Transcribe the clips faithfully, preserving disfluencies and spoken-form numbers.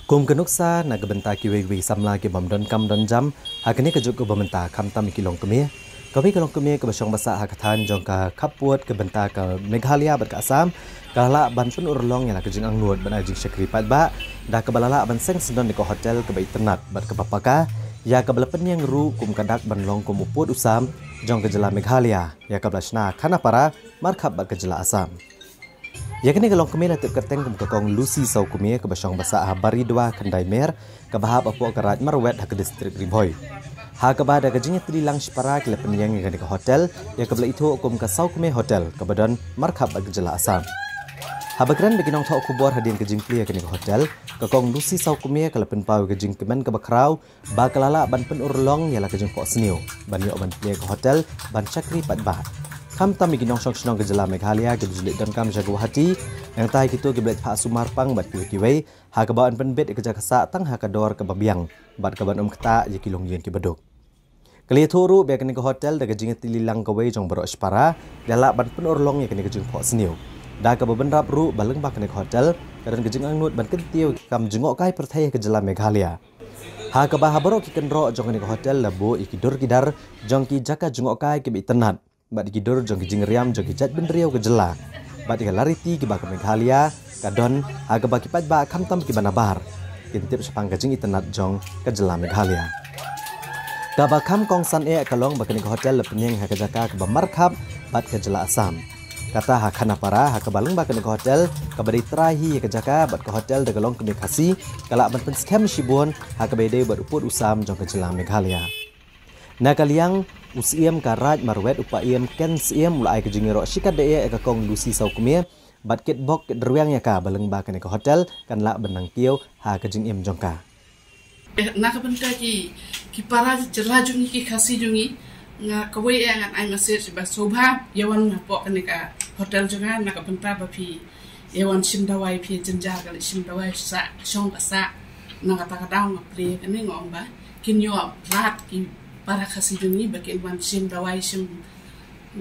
Kum ka nuksa na ka bynta kiwei kiwei samla ki bym don kam don jam ha kane ka juk kaba mynta, khamtam ki longkmie. Kawei ka longkmie kaba shong ba sah ha ka thaiñ jong ka khappud ka bynta ka Meghalaya bad ka Assam, ka la lah ban pynurlong ïa la ka jingangnud ban ai jingshakri paidbah da kaba la lah ban seng syndon ïa ka hotel kaba itynnad bad kaba paka, ïa kaba la pynïeng ruh kum ka dak ban long kum u pud u sam jong ka jylla Meghalaya, ïa kaba la shna Khanapara markhap bad ka jylla Assam. Ïa kane ka longkmie la tip kyrteng kum ka Kong Lucy Sawkmie kaba shong ba sah ha Baridua Khyndai Mer, kaba hap hapoh ka Raid Marwet ha ka distrik Ri Bhoi. Ha kaba da ka jingïatylli lang shipara ki la pynïeng ïa kane ka hotel, ïa kaba la ithuh kum ka Sawkmie Hotel, kaba don markhap bad ka jylla Assam. Haba kren bad ki nongthoh khubor hadien ka jingplie ïa kane ka hotel, ka Kong Lucy Sawkmie ka la pynpaw ïa ka jingkmen kaba khraw ba ka la lah ban pynurlong ïa la ka jingphohsniew ban ïoh ban plie ka hotel ban shakri paidbah. Khamtam ïa ki nongshong shnong ka jylla Meghalaya kiba ju leit donkam sha Guwahati, nangta ïa kito kiba leit phah sumar pang bad kiwei kiwei, ha kaba yn pynbit ïa ka jaka sah tang ha ka dor kaba biang bad kaban ym ktah ïa ki longïing kiba duk. Ka la ïathuh ruh ba ïa kane ka hotel da ka jingïatylli lang kawei jong baroh shipara, ka la lah ban pynurlong ïa kane ka jingphohsniew. Da kaba bynrap ruh ba lyngba kane ka hotel ka don ka jingangnud ban kyntiew ïa ki kam jngohkai pyrthei ha ka jylla Meghalaya. Ha kaba ha baroh ki kynroh jong kane ka hotel la buh ïa ki dur ki dar jong ki jaka jngohkai kiba itynnad bad ïa ki dur jong ki jingriam jong ki jaitbynriew ka jylla bad ïa ki riti kiba ka Meghalaya ka don, ha kaba ki paidbah khamtam kiba nabar kin tip shaphang ka jingitynnad jong ka jylla Meghalaya. Kaba kham kongsan eh ka long ba kane ka hotel la pynïeng ha ka jaka kaba markhap bad ka jylla Assam, kata ha Khanapara, ha kaba lyngba kane ka hotel kaba dei trai hi ïa ka jaka bad ka hotel da ka longkmie Khasi ka lah ban pynskhem shibun ha kaba ïadei bad u pud u sam jong ka jylla Meghalaya. Na ka liang u Syiem ka Raid Marwet, u Paiem Ken Syiem, u la ai ka jingïaroh shikatdei ïa ka Kong Lucy Sawkmie bad kit bok kit rwiang ïa ka ba lyngba kane ka hotel kan lah ban nang kiew ha ka jingim jong ka. Na ka bynta ki, ki para jylla jong ngi, ki Khasi jong ngi, nga kawei eh ngan ai message ba sngewbha ïa wan hapoh kane ka hotel jong nga, na ka bynta ba phi ïa wan shim dawai, phi jynjar ka leit shim dawai sah shong ka sah. Na kata ka daw nga plie kane, nga ong ba kin ïoh lad ki para Khasi jong ngi ba kin wan shim dawai, shim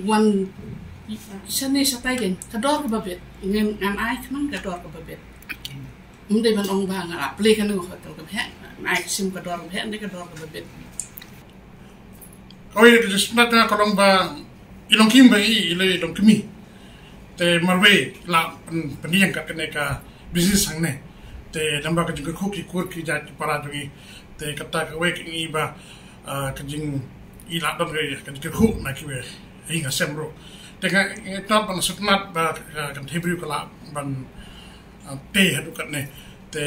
wan shane shatai, ka dor kaba bit. Ngan, ngan ai khnang ka dor kaba bit. Ym dei ban ong ba nga la plie kane ka hotel kaba heh, ngan ai shim ka dor kaba heh, ym dei, ka dor kaba bit. Kawei ka jingsngewtynnat jong nga ka long ba i longkmie, ba i, i lei longkmie. Te marwei la pyn, pynïeng kat kane ka business hangne. Te namar ka jingkyrkhu ki kur ki jait ki para jong i. Te kata kawei ka ngi ba, ah, ka jing, i la don ka, ka jingkyrkhu na kiwei. Hi nga sem ruh. Te nga, nga tap ban sngewtynnat ba, ah, kan thei briew ka la ban, ah, te haduh katne. Te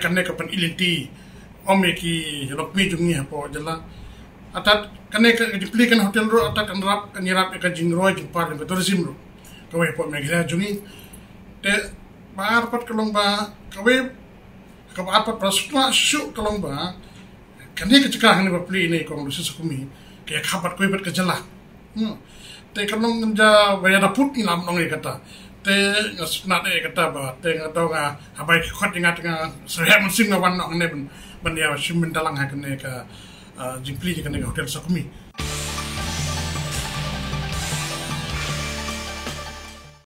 kane ka pyn-i lynti ym ïa ki longkmie jong ngi hapoh jylla. Atat kane ka jingplie kane hotel ruh, atat kan rap, kan ïarap ïa ka jingroi jingpar jong ka tourism ruh kawei hapoh Meghalaya jong ngi. Te ba ar pat ka long ba kawei, kaba ar pat ba sngewtynnat shuh ka long ba kane ka jaka hangne ba plie ïa i Kong Lucy Sawkmie, ka ïa khabat kawei pat ka jylla. Hmm. Te ka long ngan ja ba ïa da put ngi lam nong ïa kata. Te nga sngewtynnat ïa kata ba, te nga daw nga, haba ki khot ïa nga te nga sngewheh mynsiem nga wan noh hangne ban, ban ïa shim bynta lang ha kane ka, ah, jingplie ïa kane ka hotel Sawkmie.